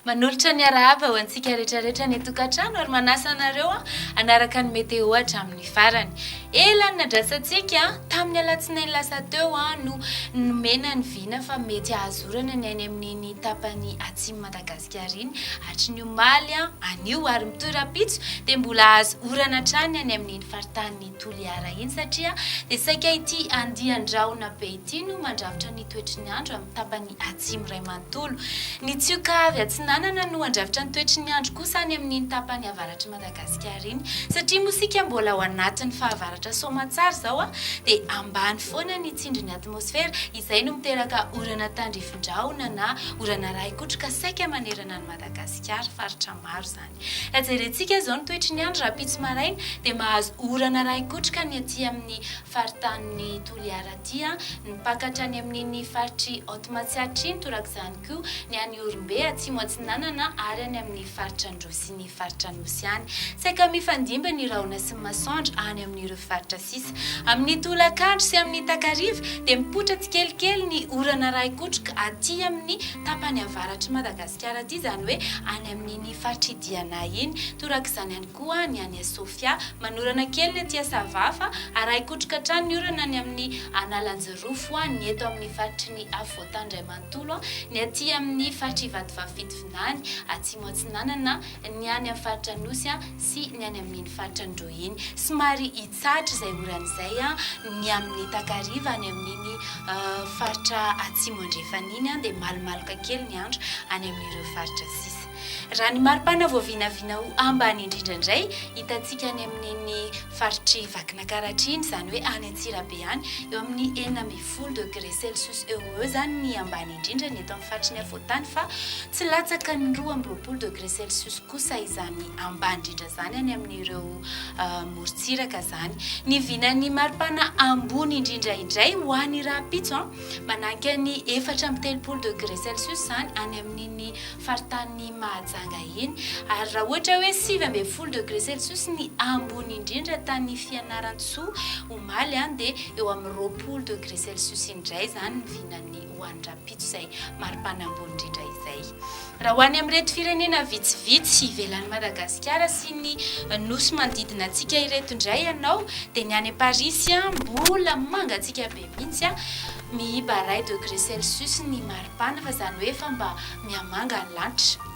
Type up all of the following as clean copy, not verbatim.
Manolotra ny arahaba ho antsika rehetrarehetra any an-tokantrano ary manasa anareo hanaraka ny météo hatramin'ny farany. Ela ny nandrasantsika, tamin'ny alatsinainy lasa teo no nomena ny vina fa mety hahazo orana ny any amin'iny tapany atsimo Madagasikara iny. Hatry ny omaly, anio ary mitohy rahampitso dia mbola hahazo orana hatrany any amin'iny faritanin'i Toliara iny satria dia saika ity andian-drahona be ity no mandrafitra ny toetry ny andro amin'ny tapany atsimo iray manontolo. Ny tsioka avy atsinanana no handrafitra ny toetry ny andro kosa any amin'iny tapany avaratr'i Madagasikara iny. Satria moa isika mbola ao anatin'ny fahavaratra soamantsara izao dia ambany foana ny tsindrin'ny atmosfera, izay no miteraka orana tandrifin-drahona na orana arahikotroka saika manerana an'i Madagasikara, faritra maro izany. Raha jerentsika izao ny toetry ny andro rahampitso maraina dia mahazo orana arahikotroka ny aty amin'ny faritanin'i Toliara aty, ny mpaka hatrany amin'iny faritr'i Haute Matsiatra iny, torak'izany koa ny any Ihorombe atsimo atsinanana ary any amin'ny faritra Androy sy ny faritra Anosy any. Saika mifandimby ny rahona sy ny masoandro any amin'ireo faritra sisa. Amin'ny tolakandro sy amin'ny takariva dia mipoitra tsikelikely ny orana arahikotroka aty amin'ny tapany avaratr'i Madagasikara aty, izany hoe any amin'iny faritr'i Diana iny. Torak'izany ihany koa ny any Sofia. Manorana kely ny aty Sava fa arahi-kotroka hatrany ny orana any amin'ny Analanjirofo, ny eto amin'ny faritry ny afovoantany iray manontolo, ny aty amin'ny faritr'i Vatovavy Fitovinany, Atsimo Atsinanana, ny any amin'ny faritra Anosy sy ny any amin'iny faritra Androy iny. Somary hitsahatra izay orana izay ny amin'ny takariva any amin'iny faritra Atsimo Andrefana iny dia malomaloka kely ny andro any amin'ireo faritra sisa. Raha ny maripana voavinavina ho ambany indrindra indray, hitantsika any amin'iny faritr'i Vakinakaratra iny, izany hoe any Antsirabe any, eo amin'ny 16 degré celsius eo ho eo izany ny ambany indrindra ny eto amin'ny faritry ny afovoantany fa tsy latsaka ny 22 degré celsius kosa izany ambany indrindra izany any amin'ireo morontsiraka izany. Ny vinan'ny maripana ambony indrindra indray ho an'ny rahampitso, mananika ny 34 degré celsius izany any amin'iny faritanin'i Mahajanga iny ary raha ohatra hoe 19 degré celsius ny ambony indrindra tany Fianarantsoa omaly dia eo amin'ny 20 degré celsius indray izany ny vinan'ny ho an'ny rahampitso izay maripana ambony indrindra izay. Raha ho any amin'ireto firenena vitsivitsy ivelan'i Madagasikara sy ny nosy manodidina antsika ireto indray ianao dia ny any Parisy mbola mangatsiaka be mihitsy, miiba iray degré celsius ny maripana fa izany hoe efa mba Mihamanga ny lanitra.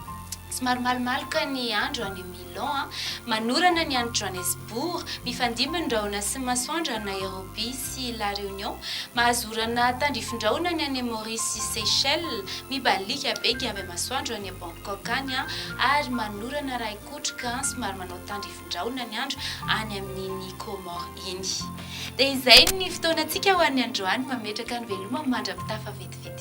Somary malomaloka ny andro any Milan. Manorana ny any Johannesburg. Mifandimby ny rahona sy ny masoandro any Nairobi sy La Réunion. Mahazo orana tandrifin-drahona ny any Maurice sy Seychelles. Mibaliaka be giambe masoandro any Bangkok any ary manorana raikotroka somary manao tandrifin-drahona ny andro any amin'iny Comores iny. Dia izay ny fotoanantsika ho an'ny androany. Mametraka ny veloma mandra-pitafa vetivety.